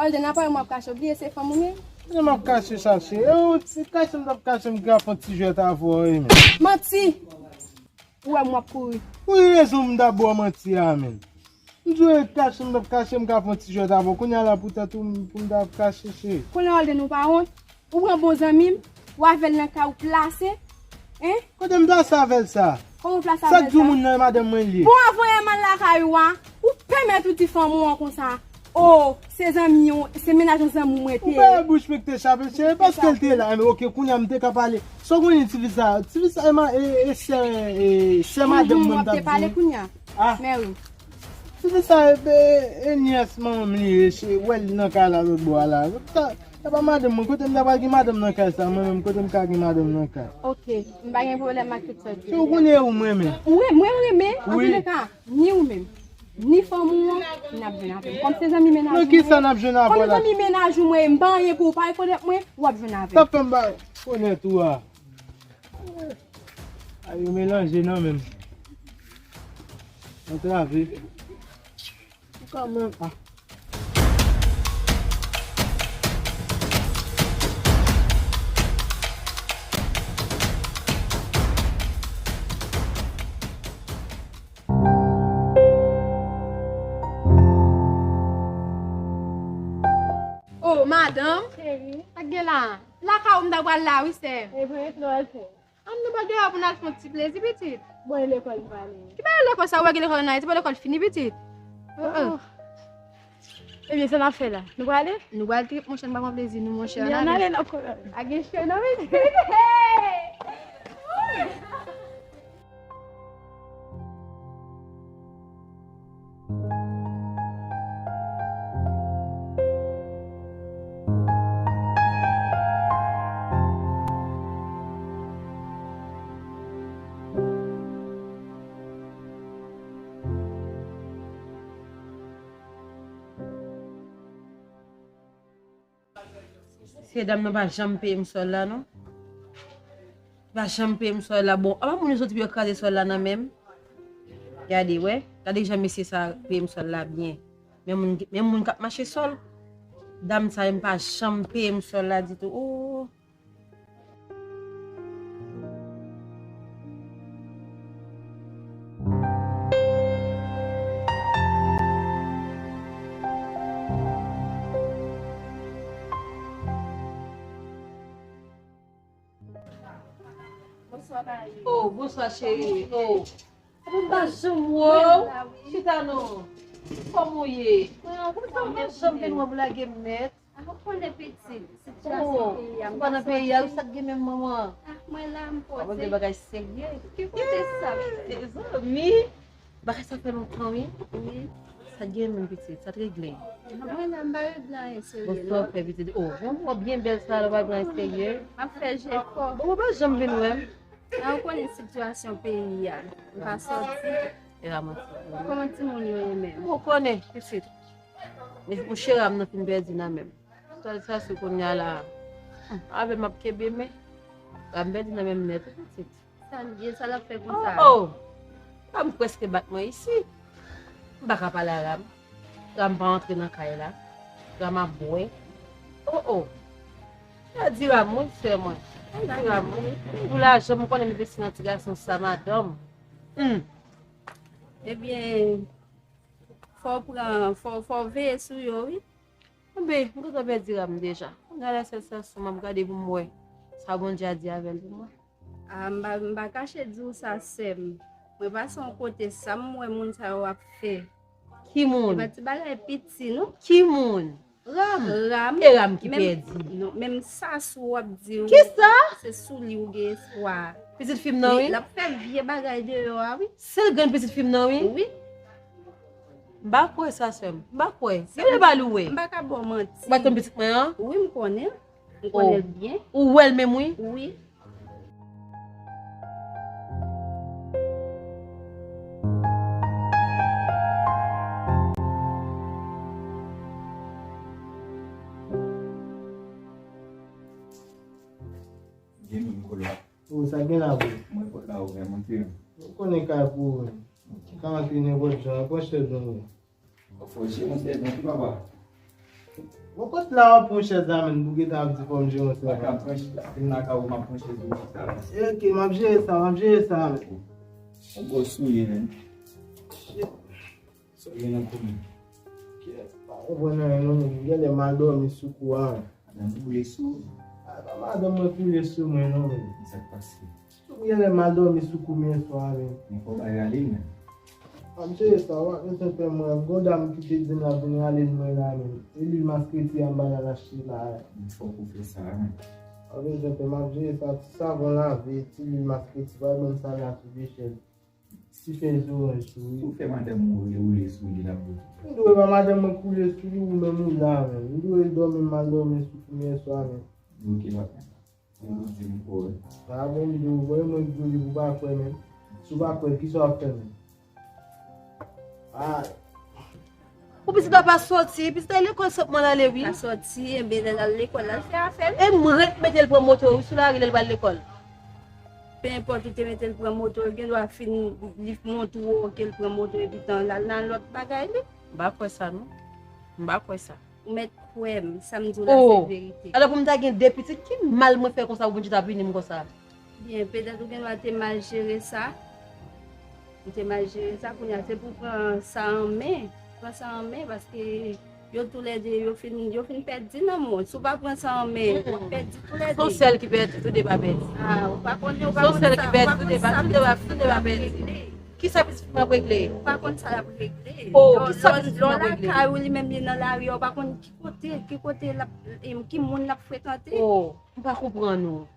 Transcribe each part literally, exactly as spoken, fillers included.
Alden, apa m ap kache, w bliye se fanm ou ye? Mwen m ap kache sa, cheri. E yon ti kache m t ap kache, m ka fè yon ti jwèt avè w, wi, men. Manti! Ou wè m w ap kouri. Wi, rezon m ta ba w manti a, men. M di w e kache m t ap kache, m ka fè yon ti jwèt avè w. Kounye a la pou tèt ou, pou m ta ap kache, cheri. Kounye a, Alden, ou pa wont? Ou pran bon zanmi m, ou avè l nan kay ou plase, en? Kote m plase avè l sa? Kòman w plase avè l sa? Sa k di w moun nan e madanm mwen li ye? Bon, avan yè m al lakay ou a, ou pèmèt ou di fanm ou an konsa, o, se zanmi w, se mennaj yon zanmi w mwen te ye. Ou pa wè bouch mwen ki te chape, cheri, paske l te la, men oke, kounye a m te ka pale. Sa w konnen ti fi sa, ti fi sa e ma-, e, e sè, e sè madanm mwen m t ap di. W ap te pale kounye a. Ah. Mèwi. Ti fi sa e, e, e nyès manman m li ye, cheri, wè l nan kay la lòt bò a la. Sa, sa pa madanm mwen, kote m ta pral gen madanm nan kay sa, mwen menm, kote m ka gen madanm nan kay? Oke, m pa gen pwoblèm ak tout sa w di. Se ou konnen ou m renmen. Ou renmen, mwen renmen, wi. Antouleka, ni ou menm, ni fanm ou an, n ap jwenn avè m. Kòm se zanmi mennaj ou. Nan kisa n ap jwenn avè w la? Kòm zanmi mennaj ou mwen, m pa anyen pou ou, pa rekonèt mwen, w ap jwenn avè m. Sa fè m pa rekonèt ou a. A yo melanje nan menm. Antrave. Ou ka menm, ah. Oh, madanm. Cheri. Sa k gen la? Lakay ou m ta pral la, wi, sè. Ebyen, ret la w al fè. An nou pa gen lè pou n al fè yon ti plezi, pitit. Bon, e lekòl m prale. Ki bagay lekòl sa? Ou wè gen lekòl an Ayiti, pa lekòl fini, pitit. Oh, oh. Ebyen, sa n ap fè la? Nou prale? Nou pral trip, monchè, n pa pran plezi nou, monchè. Ann ale. Ann ale nan kò. Pa gen chen non, pitit. Mesye dam nan pa janm peye m sòl la non. Pa janm peye m sòl la. Bon, apa moun yo soti pou yo kraze sòl la nan men m? Gade, wè. Gade jan mesye sa peye m sòl la byen. Men moun, men moun k ap mache sòl. Dam sa menm pa janm peye m sòl la ditou. Oh. Bonswa, Mayi. Oh, bonswa, cheri. Oh. Mwen pa janm wè w. Chita non. Kòman w ye? Mwen pa janm vin wè w pou lage m nèt. Ah, ou konnen pitit, sitiyasyon peyi a, m pa soti. Ou pa nan peyi a, sa k gen menm manman? Ah, mwen la, m poze. Ou gen bagay serye. Ki kote sa? Mezanmi. Bagay sa fè lontan, wi. Wi. Sa gen menm pitit, sa t regle? Mwen menm, m pa regle anyen serye non. Bon, sa w fè pitit? Oh, bon, w byen bèl sa, w pa gen anyen serye. M ap fè jefò. Bon, ou pa janm vin wè m. Sa w konnen sitiyasyon peyi a. M pa soti. E la manti. Kòman timoun yo ye menm? Ou konnen, pitit. Men mouchera m nan fin pèdi nan men m. Sa, sa se kounye a la. Avè m ap kenbe men. Sa m pèdi nan men m nèt, wi, pitit. Sa l ye, sa l ap fè konsa? Oh, oh! Papa m prèske bat mwen isi. M pa ka pale a Ram. Ram pa antre nan kay la. Ram ap bwè. Oh, oh! Sa di Ram, wi, sè mwen. Sa di Ram, wi. Pou lajan, m konnen m envesti nan ti gason sa, madanm. Hmm. Ebyen, fò w pran, fò, fò w veye sou yo, wi. Enben, m gentan pèdi Ram deja. Kounye a la sèl sitiyasyon m ap gade pou m wè sa Bondye a di avè l pou mwen. Ah, m pa, m pa kache di w sa, sè m. Mwen pase yon kote, sa m wè moun sa yo ap fè. Ki moun? E pa ti bagay piti, non. Ki moun? Ram. Ram. E Ram ki pèdi. Non, menm sa sou w ap di w. Kisa? Se sou li w gen espwa. Pitit fi m nan, wi. L ap fè vye bagay deyò a, wi. Se l grenn pitit fi m nan, wi. Wi. M pa kwè sa, sè m. M pa kwè. Gade bal ou wè. M pa ka ba w manti. Ou pa t konn pitit mwen an? Wi, m konnen. M konnen l byen. Ou wè l menm, wi? Wi. Gen menm kolo. Ou sa gen la, bro? Mwen pot la ouvè, montre m. Ou konnen kay pou ou. Ok. Ka antre nenpòt jan, pran chèz nou. Fò chèz, monchè, donk, papa. Bon, kot la w ap pran chèz la, menm, pou gentan ap di fò m jere yon sèvant? Paka pran chèz la, vin lakay ou, m ap pran chèz ou chita la. Ok, m ap jere sa, m ap jere sa, menm. Yon gwo souye, menm. Shit. Sa w gen nan kou, menm? Kèt, pa konprann anyen non, menm. Genlè m al dòmi sou kou a, menm. Madanm ou koule sou ou? A, pa madanm mwen koule sou mwen non, menm. Sa k pase? Genlè m al dòmi sou kou m yèswa, menm. Men fò w bay rale l, menm. A, m cheri, sa w ap bezwen fè mwen. Gon dam ki te di m l ap vin rale l mwen la, menm. E lwil maskreti a m pral al achte la. Men fòk ou fè sa, menm. W ap bezwen fè, m ap jere sa, ti savon lave, ti lwil maskreti, pral ban m sa la sou de chèz. Ti fèy zoranj tou, wi. Ou fè madanm ou koule sou li, l ap bout. M dwe pa madanm mwen koule sou li, ou menm ou la, menm. M dwe dòmi, m al dòmi sou kou m yèswa, menm. Ok, papa. Se pou di m kwè. A bon, m di w, voye mwen di w li pou w pa kwè, menm. Si w pa kwè, kisa w ap fè, menm? Ay. Ou pitit la pa soti, pitit la lekòl sot mwen l ale, wi. La soti, enben lè l al lekòl, l al fè afè l. E mwen ret mete l pran moto, wi, sou lari lè l pral lekòl. Pe enpòt ou te mete l pran moto, l gen dwa fin li montre w ke l pran moto epi tan l al nan lòt bagay li. M pa kwè sa, non. M pa kwè sa. Ou mèt kwè m, sa m di w la se verite. Alò pou m ta gen de pitit, ki mal mwen fè konsa pou Bondye ta pini m konsa? Byen, petèt ou gen dwa te mal jere sa. Ou te mal jere sa, kounye a se pou pran sa an men. Pran sa an men, paske yo toulède, yo fin, yo fin pèdi nan mond. Si w pa pran sa an men, w ap pèdi toulède. Se yon sèl ki pèdi, tou de pa pèdi. A, ou pa konnen, ou pa konnen sa, ou pa konnen sa pitit mwen ap regle. Kisa pitit mwen ap regle? Ou pa konn sa l ap regle. Oh, kisa pitit mwen ap regle? Lè w lakay ou, li menm li nan lari a, ou pa konn ki kote, ki kote l ap, em, ki moun l ap frekante. Oh, m pa konprann ou.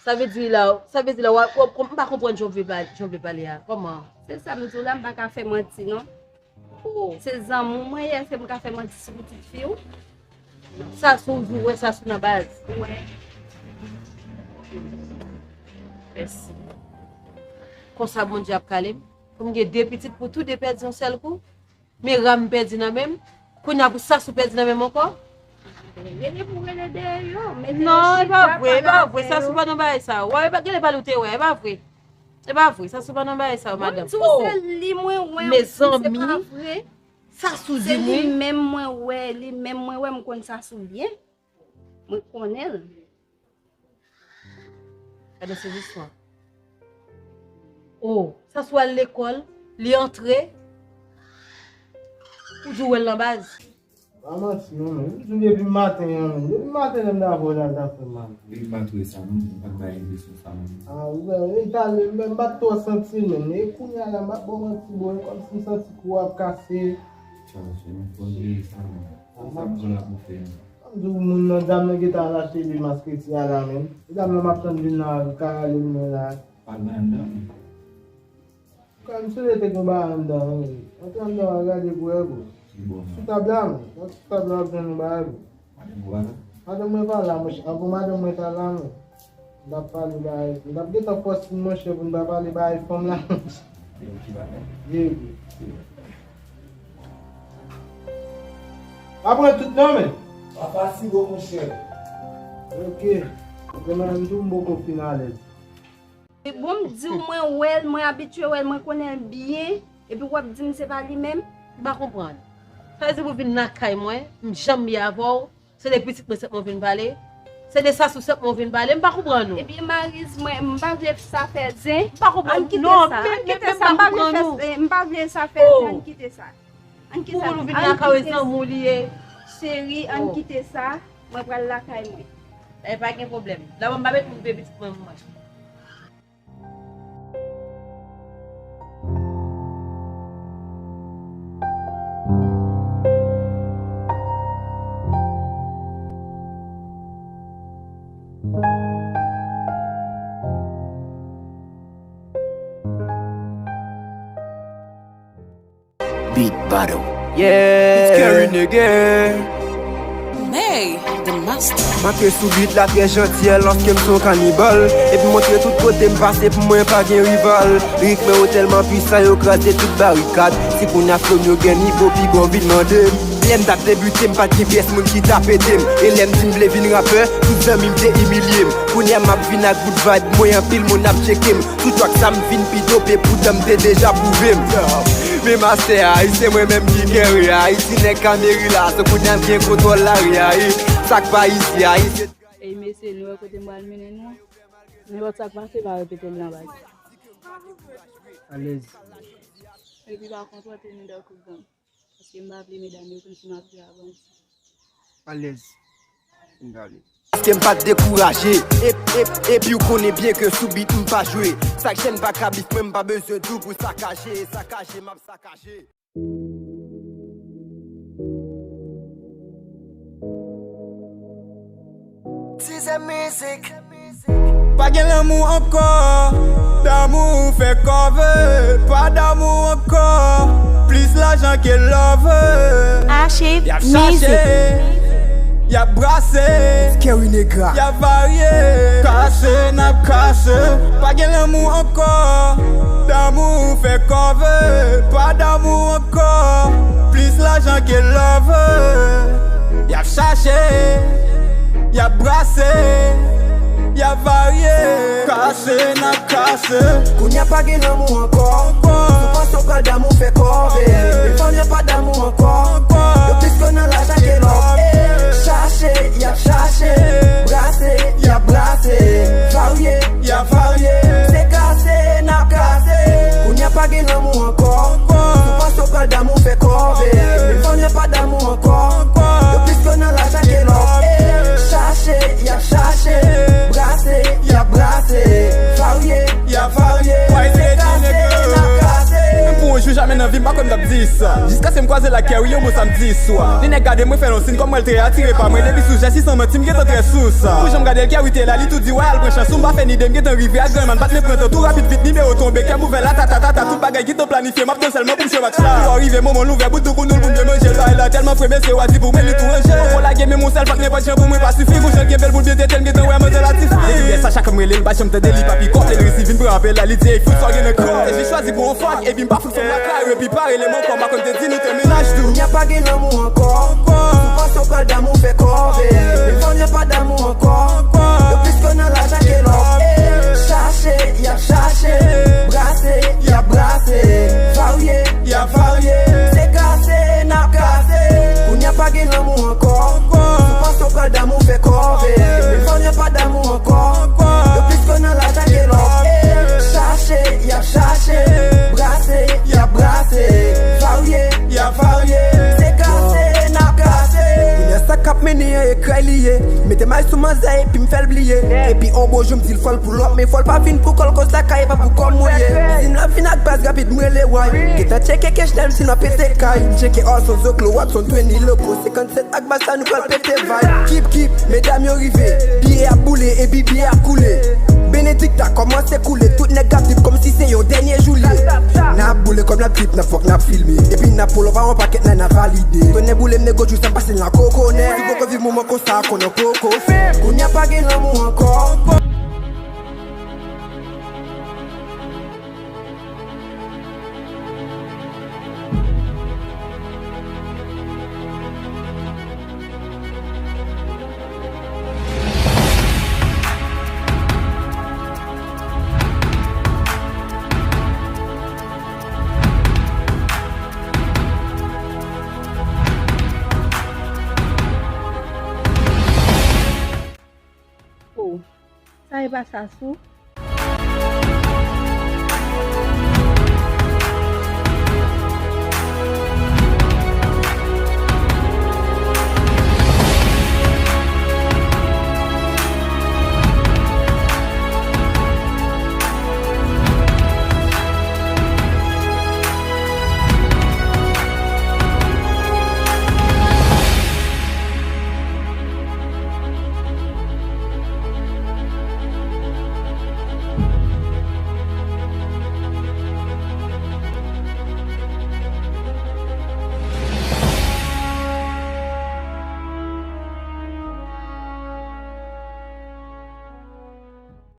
Sa vle di la, sa vle di la, w ap, w ap, m pa konprann jan w vle pale, jan w vle pale a. Kòman? Se sa m di w la, m pa ka fè manti, non. Oh. Se zanmi w mwen ye, èske m ka fè manti sou pitit fi w? Sa sou di w wè sa sou nan baz. Wè. Mèsi. Konsa Bondye ap kale m. Pou m gen de pitit pou tou de pèdi yon sèl kou. Men ram pèdi nan men m. Kounye a pou sa sou pèdi nan men m ankò. Rele pou rele dèyè yo. Non, e pa vre, e pa vre. Sa sou pa nan bagay sa. Wè, e pa, genlè pa li w te wè, e pa vre. E pa vre, sa sou pa nan bagay sa yo, madanm. Bon, m di w se li mwen wè, mezanmi. Sa sou di m, wi. Se li menm mwen wè, li menm mwen wè, m konn sa sou byen. Mwen konnen l. Gade se zistwa. Oh, sa sou al lekòl, li antre. Ou di w wè l nan baz. Pa manti non, men. M di w depi maten an, men. Depi maten lè m ta vòlè al ta fè mal. Li pa t wè sa non, m pa t bay enpresyon sa non. A, ou wè, e talè, m, m pa t twò santi l, men. E kounye a la, m pa t ba w manti, bon, e kòmsi m santi kou ap kase. Chaje, men fò l rele sa non. Sa m pran la pou fè non. M di w moun nan, dam nan gentan al achte lwil maskreti a la menm. E dam nan m ap tann vin la, ka rale m mwen la. Pa t nan anndan. Kòm si w te gen bagay anndan, wi. Antre anndan w al gade pou wè, bro. Sou tab la, men. Sou tab la w ap jwenn yon bagay, bro. Madanm ou pa la? Madanm mwen pa la, monchè. Avan madanm mwen ta la, men. M t ap pale bagay, m t ap gentan fòse monchè pou m ta pale bagay fanm la. Ye, bro. Pa pran tout non, men. Pa fatige w, monchè. Ok. Kounye a m tou m poko fin alèz. Bon, m di w, mwen wè l, mwen abitye wè l, mwen konnen l byen, epi w ap di m se pa li menm? M pa konprann. Sa vle di pou vin lakay mwen, m janm ye avè w, se de pitit mwen sèlman w vin pale? Se de Sasou sèlman w vin pale? M pa konprann ou. Ebyen, Mariz, mwen, m pa vle sa fè zen. M pa konprann. Ann kite sa. Ann kite sa. M pa vle fè zen. M pa vle sa fè zen. Ann kite sa. Ann kite sa. Pou moun ou vin lakay ou, e zanmi w li ye. Cheri, ann kite sa. Mwen pral lakay mwen. E pa gen pwoblèm. Dabò m pa met moun veye pitit mwen pou mwen. Beat battle. Yeah. It's Kerry nigga. May, the master. Make sou beat la trè janti, alòske m se yon kanibal. Epi montre tout kote m pase pou mwen pa gen rival. Lirik mwen yo tèlman pwisan, yo kraze tout barikad. Si kounye a flow m yo gen nivo, piga w vin mande m. Lè m t ap debite, m pa t gen pyès moun ki t ap ede m. E lè m di m vle vin rapè, tout zanmi m te imilye m. Kounye a m ap vin ak bout vibe mwen, anpil moun ap tcheke m. Sou track sa m vin pi dope, poutan m te deja pwouve m. Men mastè a, se mwen menm ki kere a. Ti nèg Kameri la, so kounye a m gen kontwòl lari a. Sa k pa isi a, se Ey mesye, nou wè kote m pral mennen nou. Nenpòt sa k pase, pa repete l nan baz. Alèz. Epi pa konpòte nou tankou gang. Paske m pa vle medam yo konn si m ap viv a bandi. Alèz. M prale. Paske m pa t dekouraje. E, e, epi w konnen byen ke sou beat m pa jwe. Sa k jèn pa ka bif mwen, m pa bezwen di w pou sakaje. Sakaje, m ap sakaje. Tizè Mizik. Pa gen lanmou ankò, damou fè kòve, pa damou ankò, plis lajan ke love. Archive Y ap chache, Mizik. Y ap brase, Scary Negra. Y ap varye, kase n ap kase, pa gen lanmou ankò, damou fè kòve, pa damou ankò, plis lajan ke love. Y ap chache, y ap brase, y ap varye, kase n ap kase. Kounye a pa gen lanmou ankò. Sou panse w pral damou fè kòve. Men fanm yo pa damou ankò. Yo plis kwè nan lajan ke love. Chache, y ap chache, brase, y ap brase, varye, y ap varye. Se kase n ap kase. Kounye a pa gen lanmou ankò. Sou panse w pral damou fè kòve. Men fanm yo pa damou ankò. Yo plis kwè nan lajan ke love. Chache, y ap chache, brase, y ap brase, varye, y ap varye. Se kase n ap kase. Menm pou yon jou jamè nan vi m pa kwè m t ap di sa. Jiskaske m kwaze l ak Kerry yon bon samdi swa. Li nèk gade mwen fè yon siy kòm mwen l te atire pa mwen. Depi sou jès li san manti m gentan trè sou sa. Pou jan m gade l Kerry te la li tou di wè al pran chans ou m pa fè n ide m gentan rive ak granman m pa t menm pran tan tou rapid vit nimewo tonbe kè m ouvè la ta ta ta ta tout bagay gentan planifye m ap tann sèlman pou m chwe match la. Lè w rive moman l ouvè bout doukoun nou l pou m byen manje l bagay la tèlman fre mesye w a di pou mwen li tou ranje. Poko lage menm yon sèl fak nenpòt jan pou mwen pa sifi pou jan l gen bèl boul byen tete l m gentan wè manzè la ti fre. Depi lè sa chak m rele l m pa janm tande li pa pi kòp lè l resi vin pran apèl la li di ey fout sa w gen nan kò. Epi chwazi pou yon fak epi m pa fout fè m la kare epi pa rele m ankò m pa konn te di nou te mennaj tou. Kounye a pa gen lanmou ankò. Sou panse w pral damou fè kòve. Men fanm yo pa damou ankò. Yo plis kwè nan lajan ke love. Chache, y ap chache, brase, y ap brase, varye, y ap varye. Se kase n ap kase. Kounye a pa gen lanmou ankò. Sou panse w pral damou fè kòve. Men fanm yo pa damou ankò. Yo plis kwè nan lajan ke love. Chache, y ap chache, brase, y ap brase, varye, y ap varye. Se kase n ap kase. Kounye a sa k ap mennen an e kray li ye. Mete may sou manzè epi m fè l bliye. Epi on bon jou m di l fò l pull up men fò l pa vin pou kò l koz lakay e pa pou kò m ou ye. Di m l ap vin ak baz rapid m rele way. Gentan tcheke cash dèyè m si n ap pete kay. M tcheke Orson, Zoklo, Watson, Twenny, Loco, senkannsèt ak baz sa nou pral pete vay. Kip kip, medam yo rive. Biyè ap boule epi biyè ap koule. Benedikta kòmanse koule. Tout nèg ap trip kòmsi se yon dènye jou l ye. N ap boule kòm n ap trip, n ap fòk n ap filme. Epi n ap pull up a yon pakèt nèg n ap valide. Tonnè boule m nego jou sa m pase l nan kokonè. Si w poko viv moman konsa konnen w poko fè. Kounye a pa gen lanmou ankò. Oh, sa e pa sa sou?